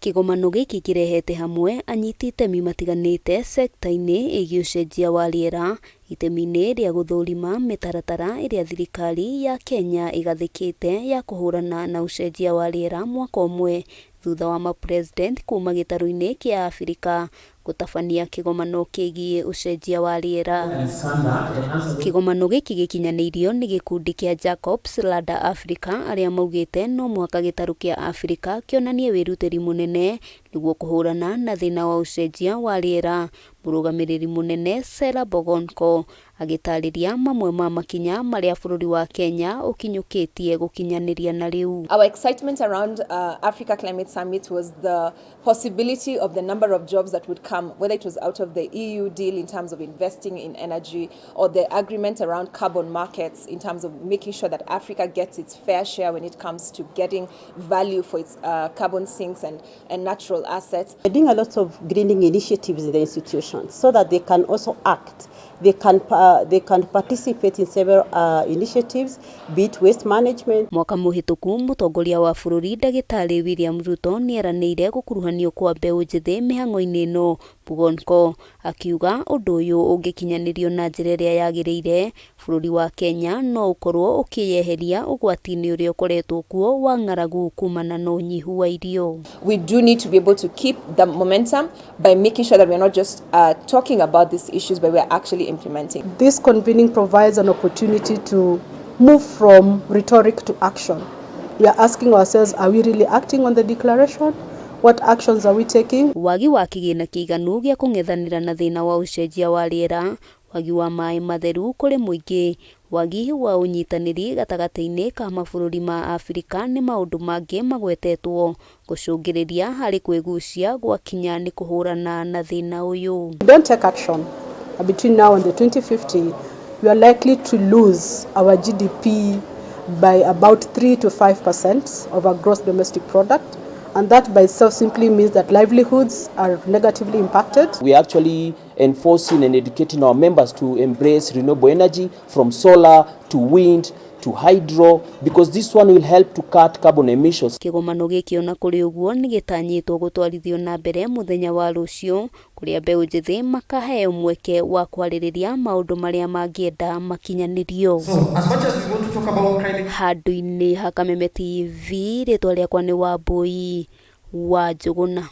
Kĩgomano gĩkĩ kĩrehete hamwe anyiti itemi matiganĩte sekta-inĩ ĩgiĩ ũcenjia wa rĩera itemi-inĩ rĩa gũthũrima mĩtaratara ĩrĩa thirikari ya Kenya ĩgathĩkĩte ya kũhũrana na ũcenjia wa rĩera mwaka ũmwe thutha wa mapresident kuma gĩtarũ-inĩ kĩa Abirika gũtabania kĩgomano kĩgiĩ ũcenjia wa rĩera. Kĩgomano gĩkĩ gĩkinyanĩirio nĩ gĩkundi kĩa Jacobs Ladder Africa arĩa maugĩte no mũhaka gĩtarũ kĩa Abirika kĩonanie wĩrutĩri mũnene nĩguo kũhũrana na thĩna wa ũcenjia wa rĩera. Mũrũgamĩrĩri mũnene Sela Bogonko agĩtarĩria mamwe ma makinya marĩa bũrũri wa Kenya ũkinyũkĩtie gũkinyanĩria na rĩu. Our excitement around Africa Climate Summit was the possibility of the number of jobs that would come, whether it was out of the EU deal in terms of investing in energy or the agreement around carbon markets in terms of making sure that Africa gets its fair share when it comes to getting value for its carbon sinks and natural assets. We're doing a lot of greening initiatives in the institutions so that they can also act. They can participate in several initiatives, be it waste management. Mwaka mũhĩtũku mũtongoria wa bũrũri ndagĩtarĩ William Ruto nĩeranĩire gũkuruhanio kwa mbeũ njĩthĩ mĩhang'o-inĩ ĩno. Bogonko akiuga ũndũ ũyũ ũngĩkinyanĩrio na njĩra ĩrĩa yagĩrĩire bũrũri wa Kenya no ũkorwo ũkĩyeheria ũgwati-inĩ ũrĩa ũkoretwo kuo wa ng'aragu kumana na ũnyihu wa irio. We do need to be able to keep the momentum by making sure that we're not just talking about these issues, but we're actually implementing. This convening provides an opportunity to move from rhetoric to action. We are asking ourselves, are we really acting on the declaration? What actions are we taking? Wagi wa kĩgĩna kĩiganu gĩa kũng'ethanĩra na thĩna wa ũcenjia wa rĩera, wagi wa maĩ matheru kũrĩ mũingĩ, wagi wa ũnyitanĩri gatagatĩ-inĩ ka mabũrũri ma Abirika nĩ maũndũ mangĩ magwetetwo gũcũngĩrĩria harĩ kwĩgucia gwakinya nĩ kũhũrana na thĩna ũyũ. If we don't take action between now and the 2050, we are likely to lose our GDP by about 3 to 5% of our gross domestic product. And that by itself simply means that livelihoods are negatively impacted. We are actually enforcing and educating our members to embrace renewable energy, from solar to wind to hydro, because this one will help to cut carbon emissions. Kĩgomano gĩkĩ ona kũrĩ ũguo nĩ gĩtanyĩtwo gũtwarithio na mbere mũthenya wa rũciũ kũrĩa mbeũ njĩthĩ makaheo mweke wa kwarĩrĩria maũndũ marĩa mangĩenda makinyanĩrio. So, as much as we want to talk about climate Handũ-inĩ ha Kameme TV, rĩtwa rĩakwa nĩ Wambui wa Njũgũna.